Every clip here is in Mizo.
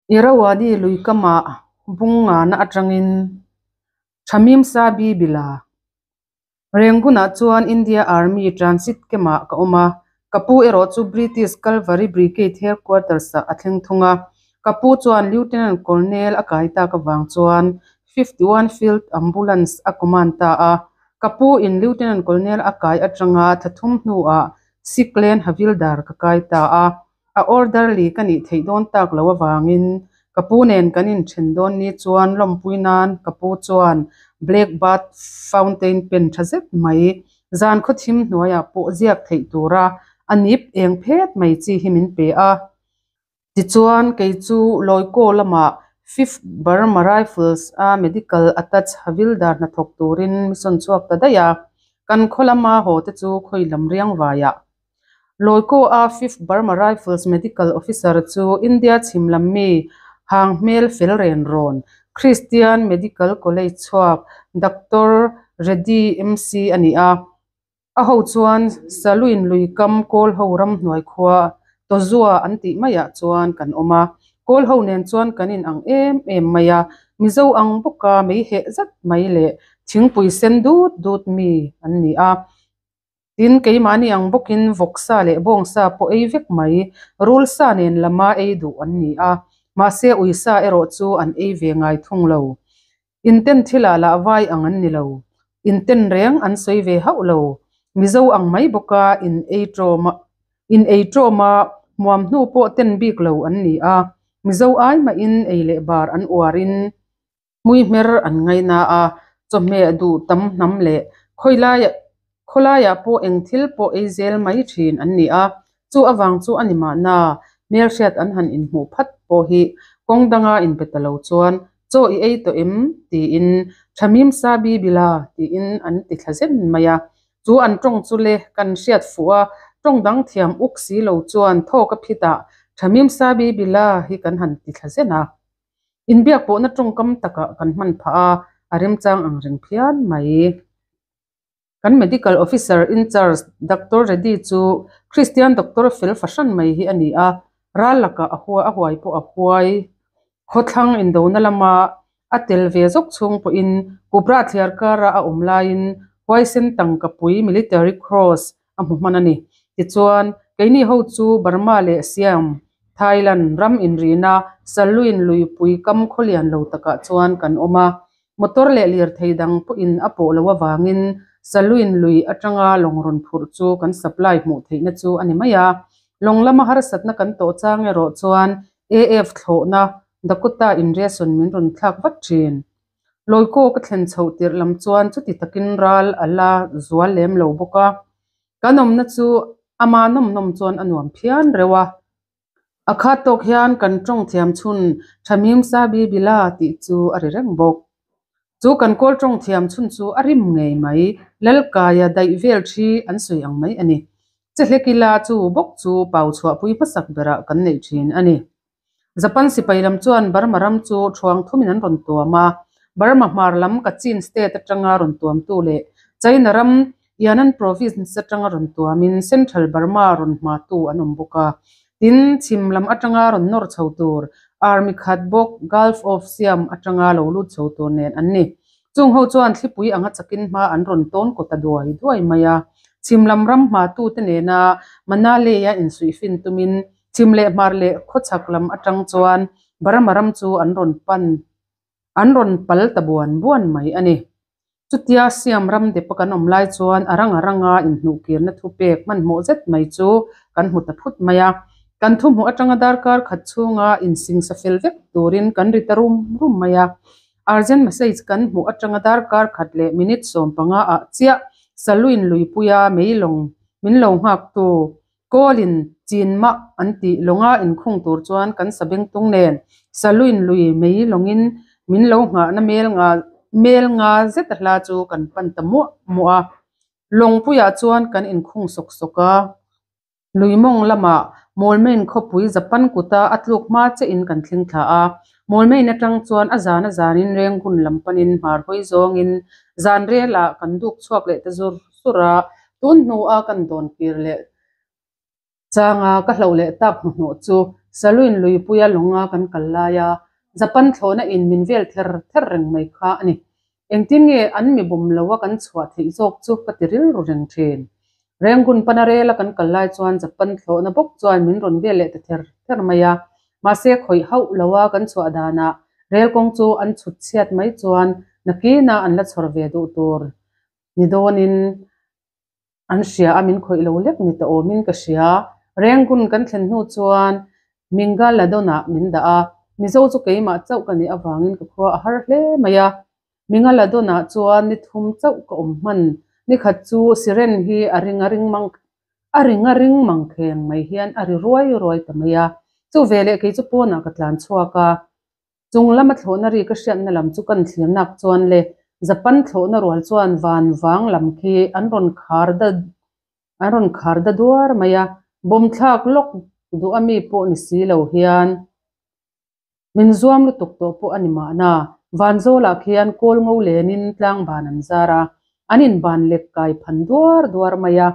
Irrawaddy lui kamah bung ngana atangin Thamim Sabi Bila. Rangoon-ah chuan India Army Transit Camp-ah ka awm a, ka pu erawh chu British Calvary Brigade Headquarters-ah a thleng thung a. Ka pu chuan Lieutenant Colonel a kai tak avang chuan 51 Field Ambulance a command ta a. Ka pu in Lieutenant Colonel a kai atanga thla thum hnuah Siklen Havildar ka kai ta a. A orderly ka nih theih dawn tak loh avangin ka pu nen kan inthen dawn ni chuan lawmpui nan ka pu chuan Black Bat fountain pen tha zet mai zan khawthim hnuaiah pawh ziak theih tura a nip eng phet mai chi hi min pe a. Tichuan kei chu Lawikaw lamah Fifth Burma Rifles a medical attach Havildar hnathawk turin mi sawn chhuak ta daih a. Kan khaw lama haw te chu khawi lam riang vaiah Lawikaw a Fifth Burma Rifles Medical Officer chu India chhim lam mi hang hmel fel ren rawn, Christian Medical College chhuak Doctor Reddy MC a ni a. A ho chuan Saluin lui kam kawl ho ram hnuai khua Tawzua an tih maiah chuan kan awm a. Kawl ho nen chuan kan in ang em em mai a, Mizo ang bawka mei heh zat mai leh thingpui sen dut dut mi an ni a. Tin, keimahni ang bawkin vawksa leh bawngsa pawh ei vek mai, rulsa nen lama ei duh an ni a, mahse uisa erawh chu an ei ve ngai thung lo. Inten thilah lah vai ang an ni lo, inten reng an sawi ve hauh lo. Mizo ang mai bawka in ei tawm a, in ei tawm a, hmuam hnu pawh ten bik lo an ni a, Mizo ai mahin ei leh bar an uarin, Hmuihmer an ngaina a, chawhmeh duh tam hnam leh khawilaiah khawlaiah pawh eng thil pawh ei zel mai thin an ni a, chu avang chu a ni mahna hmelhriat an han inhmuh phat pawh hi kawng danga inpe ta lo chuan chaw i ei tawh em? tiin Thamim Sabi Bila tiin an ti thla zen mai a, chu an tawng chu le kan hriat fuh a, tawng dang thiam uk si lo chuan thawk a phitah Thamim Sabi Bila hi kan han ti thla zen a. Inbiak pawhna tawngkam takah kan hman phah a, a remchang ang reng phian mai. Kan Medical Officer in Charge Doctor Reddy chu Christian Doctor fel fahran mai hi a ni a, ral lakah a hua a huai pawh a huai. Khawthlang indona lama a tel ve zawk chhung pawhin Kubra thliar kara a awm laiin huaisen tangkapui Military Cross a hmu hman a ni. Tichuan, keini ho chu Burma leh Siam, Thailand, ram inrina Saluin luipui kam khawlian lo takah chuan kan awm a. Motor leh lirthei dang pawhin a pawh loh avangin Saluin lui atanga lawng rawn phurh chu kan supply hmuh theihna chu a ni mai a. Lawng lama harsatna kan tawh chang erawh chuan AF thlawhna Dakota in ration min rawn thlak vat thin. Lawikaw ka thlen chhoh tirh lam chuan chuti takin ral a la zual lem lo bawk a, kan awmna chu ama nawm nawm chuan a nuam phian reuh a. A khat tawk hian kan tawng thiam chhun Thamim Sabi Bila tih chu a ri reng bawk. Chu kan kawl tawng thiam chhun chu a rim ngei mai, Lalkaia daih vel thi an sawi ang mai a ni. Chehlekila chu bawk chu pau chhuahpui hmasak berah kan neih thin a ni. Japan sipai lam chuan Burma ram chu thuang thumin an rawn tuam a, Burma hmar lam Kachin state atanga rawn tuamtu leh China ram Yan'an province atanga rawn tuamin Central Burma rawn hmatu an awm bawk a. Tin, chhim lam atanga rawn nawr chho tur Army khat bawk Gulf of Siam atanga lo lut chho tur nen an ni. Chung ho chuan thlipui anga chakin hma an rawn tawn kaw ta duai duai mai a. Chhim lam ram hmatute nena Manalay-a insuihfin tumin Chhim leh hmar leh khawchhak lam atang chuan Burma ram chu an rawn pan an rawn pal ta buan buan mai a ni. Chutia Siam ram depa kan awm lai chuan a ranga ranga inhnuhkirna thupek hmanhmawh zet mai chu kan hmu ta phut mai a. Kan thuhmuh atanga darkar khat chhunga insingsa fel vek turin kan ri ta rum rum mai a. Urgent message kan hmuh atanga darkar khat leh minute 15 ah chiah Saluin luipuia meilawng min lo nghaktu Kawlin chin mah an tih lawnga inkhung tur chuan kan sabengtung nen Saluin lui mei lawngin min lo nghahna mel nga mel nga zet a hla chu kan pan ta muah muah a. Lawngpuiah chuan kan inkhung sawk sawk a. Lui mawng lamah Mawlmain khawpui Japan kuta a tluk hma chiahin kan thleng thla a. Mawlmain atang chuan a zan a zanin Rengun lam panin hmar hawi zawngin zan relah kan duk chhuak leh ta zur zur a. Tun hnua kan dawn kir leh changa ka hloh leh tak hnuhnawh chu Saluin luipuia lawnga kan kal laia Japan thlawhna in min vel ther ther reng mai kha a ni. Engtin nge an mi bawm loa kan chhuah theih zawk chu ka ti rilru reng thin. Rengun pana rela kan kal lai chuan Japan thlawhna bawk chuan min rawn vel leh ta ther ther mai a. Mahse khawih hauh loa kan chhuah danah rel kawng chu an chhut chhiat mai chuan nakina an la chhawr ve duh tur ni dawnin an hria a, min khawih lo lek ni ta awmin ka hria. Rengun kan thlen hnu chuan Mingaladon-ah min dah a, Mizo chu keimah chauh ka nih avangin ka khua a har hle mai a. Mingaladon-ah chuan ni thum chauh ka awm hman. Ni khat chu siren hi a ring a ring mang a ring a ring mang kheng mai hian a ri ruai ruai ta mai a. Chu veleh kei chu pawnah ka tlan chhuak a. Chung lama thlawhna ri ka hriatna lam chu kan thlirnak chuan le Japan thlawhna rual chuan van vang lam khi an rawn khar da an rawn khar da duar mai a, bawm thlak lawk duh a mi pawh ni si lo hian min zuam lutuk tawh pawh a ni mahna. Vanzawlah khian kawl ngo lenin tlang ban an zar a, an inban lek kai phan duar duar mai a.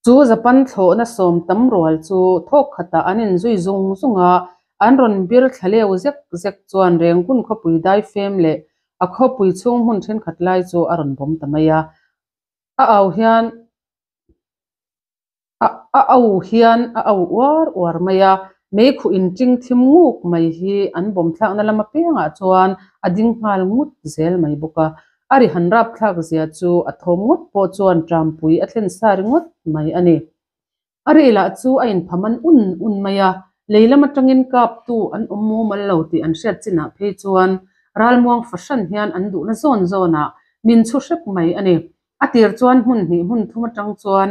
Chu Japan thlawhna sawm tam rual chu thawk khatah an inzui zung zung a, an rawn bir thla leu zek zek chuan Rengun khawpui daifem leh a khawpui chhung hmun thenkhat lai chu a rawn bawm ta mai a. A au hian a a au hian a au uar uar mai a, meikhuh inṭing thim nguk mai hi an bawm thlakna lam apiangah chuan a ding nghal ngut zel mai bawk a. A ri han rap thlak zia chu a thawm ngawt pawh chuan ṭampui a thlen sa ringawt mai a ni. A ri lah chu a inphaman un un mai a, lei lam aṭangin kaptu an awm mumal lo tih an hriat chinah phei chuan ralmuang fahran hian an duhna zawn zawnah min chhu hrep mai a ni. A tir chuan hmun hnih hmun thum aṭang chuan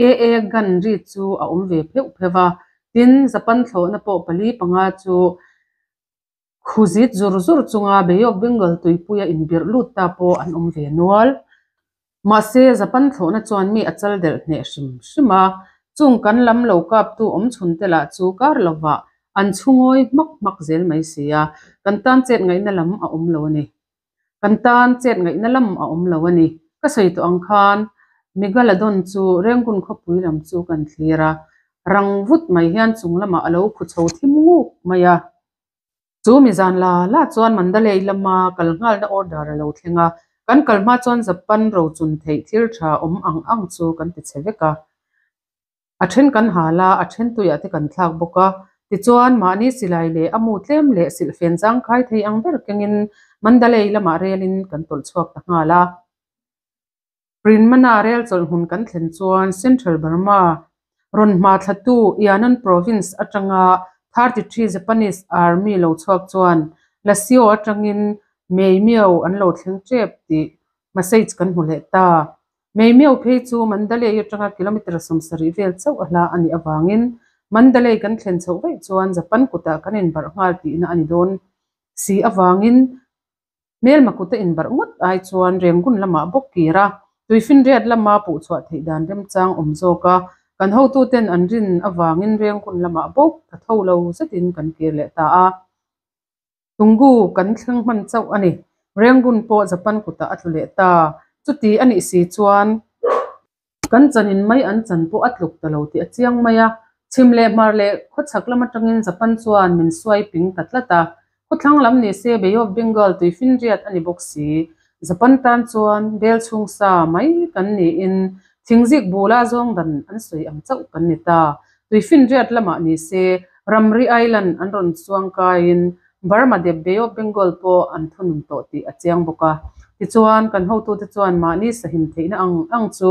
AA gun ri chu a awm ve pheuh pheuh a, tin Japan thlawhna pawh pali panga chu Khuzit zur zur chunga Bay of Bengal tuipuia inbirh lut ta pawh an awm ve nual. Mahse, Japan thlawhna chuan mi a chal delh hneh hrim hrim a, chung kan lam lo kaptu awm chhun te lah chu kar lovah an chhu ngawi hmak hmak zel mai si a, kan tan chet ngaihna lam a awm lo a ni. Kan tan chet ngaihna lam a awm lo a ni. Ka sawi tawh ang khan Megalodon chu Rengun khawpui lam chu kan thlir a, rang vut mai hian chung lamah a lo khu chho thim nguk mai a. Chu mi zan la la chuan Mandalay lama kal nghalna order a lo thleng a, kan kal hma chuan Japan rochun theih thil tha awm ang ang chu kan ti chhe vek a. A then kan hal a, a then tuiah te kan thlak bawk a. Tichuan, mahni silai leh a mu tlem leh silhfen zangkhai thei ang ber kengin Mandalay lamah relin kan tawlh chhuak ta nghal a. Prinmana rel chawlhhmun kan thlen chuan Central Burma rawn hma thlatu Yan'an Province atanga 33 Japanese Army lo chhuak chuan Lasio atangin Maymyo an lo thleng tep tih message kan hmu leh ta. Maymyo phei chu Mandalay atanga kilometre 70 vel chauh a hla a nih avangin Mandalay kan thlen chhoh vaih chuan Japan kutah kan inbarh nghal tihna a ni dawn si avangin Hmelma kuta inbarh ngawt ai chuan Rengun lamah bawk kir a, tuifinriat lama puhchhuah theih dan remchang awm zawk a, kan hotuten an rin avangin Rengun lamah bawk tha tho lo zetin kan kir leh ta a. Tungu kan thleng hman chauh a ni. Rengun pawh Japan kutah a tlu leh ta. Chuti a nih si chuan. Kan chanin mai an chan pawh a tluk ta lo tih a chiang mai a. Chhim leh hmar leh khawchhak lam atangin Japan chuan min suai ping ta tlat a. Khawthlang lam ni se Bay of Bengal tuifinriat a ni bawk si. Japan tan chuan bel chhung sa mai kan niin thingzik bula zawng dan an sawi ang chauh kan ni ta. Tuifinriat lamah ni se ramri island an rawn chuang kaiin Burma dep Bay of Bengal pawh an thunun tawh tih a chiang bawk a. Tichuan, kan hotute chuan mahni sahim theihna ang ang chu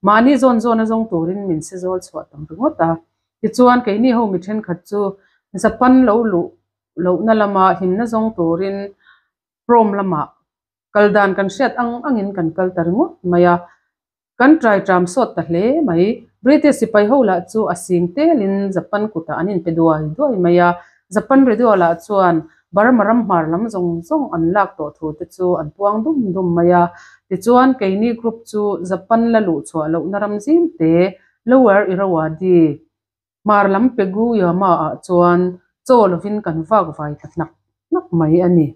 mahni zawn zawn a zawng turin min si zawl chhuah tam ringawt a. Tichuan, keini ho mi thenkhat chu Japan lo luh lohna lama himna zawng turin Prome lamah kal dan kan hriat ang angin kan kal ta ringawt mai a. Kan trai tram sawt ta hle mai. British sipai ho lah chu a sing telin Japan kutah an inpe duai duai mai a. Japan radio lah chuan Burma ram hmar lam zawng zawng an lak tawh thu te chu an puang dum dum mai a. Tichuan keini group chu Japan la luh chhuah lohna ram zim te Lower Irrawaddy hmar lam Pegu Yama ah chuan chaw lovin kan vak vai ta hnak hnak mai a ni.